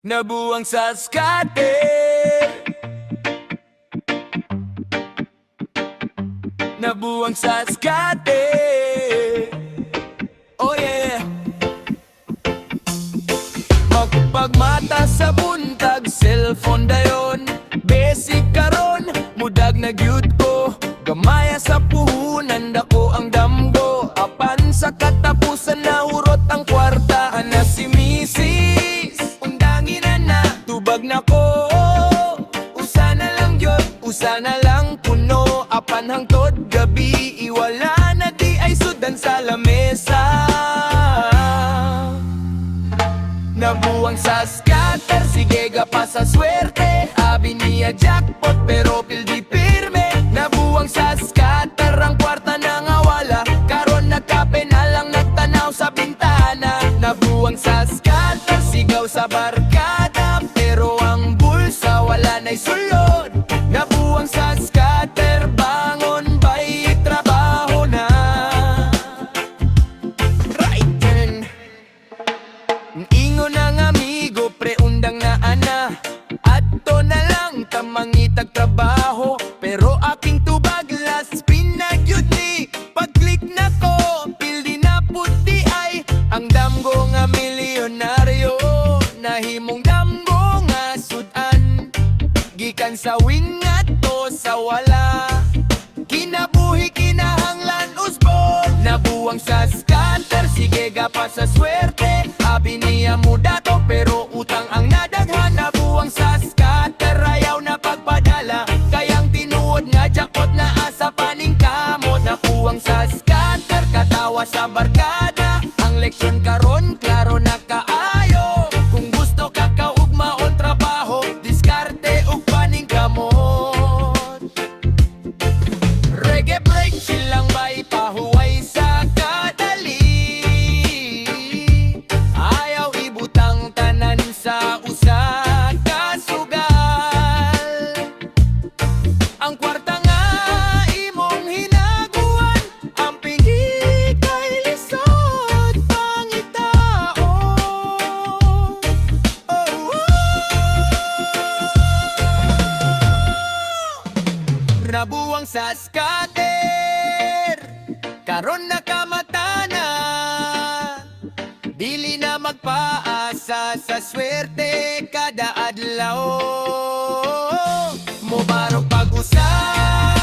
Nabuwang sa scatter. Nabuwang sa scatter. Oh yeah. Magpagmata sa buntag, cellphone dayon. Basic karon, mudag na gyud ko. Gamaya sa puhunan, dako ang damgo. Apan sa katapusan, nahurot ang kwarta. Ana si misis, undangin na na. Tubag na ko. Usa na lang gyud, usa na lang kuno. Apan hangtod gabi, iwala na di ay sudan sa lamesa. Nabuwang sa scatter, sige ga pa sa swerte. Abi niya jackpot pero pildi pirme. Nabuwang sa scatter, ang kwarta na nga wala. Karon nagkape na lang, nagtanaw sa bintana. Nabuwang sa scatter, sigaw sa barkada. Pero ang bulsa wala na'y sulod. Nabuwang sa scatter, bangon ba'y trabaho na. Right turn. Ingon ang amigo, pre, undang na ana. Adto na lang tamangitag trabaho. Pero aking tubag, last spin na gyud ni. Pag-click na ko, pildi na pud diay. Ang damgo nga milyonaryo, nahimong damgo nga sudan. Gikan sa win ngadto sa wala. Kinabuhi kinahanglan usbon. Nabuwang sa scatter, sige ga pa sa swerte. Abi niya mudato pero utang ang nadaghan. Nabuwang sa scatter, ayaw na pagpadala. Kayang tinuod nga jackpot na asa paningkamot. Nabuwang sa scatter, katawa sa barkada. Ang leksyon karon klaro na kaayo. Kung gusto ka kaugmaon, trabaho, diskarte ug paningkamot. Reggae break, chill lang ba'y pahuway sa kadali. Ayaw ibutang tanan sa usa ka sugal. Ang kwarta nga imong hinaguan, ang pingi kay lisod pangitaon. Oh. Nabuwang sa scatter, karon nakamata na. Dili na magpaasa sa swerte kada adlaw. Mobarog pag-usab.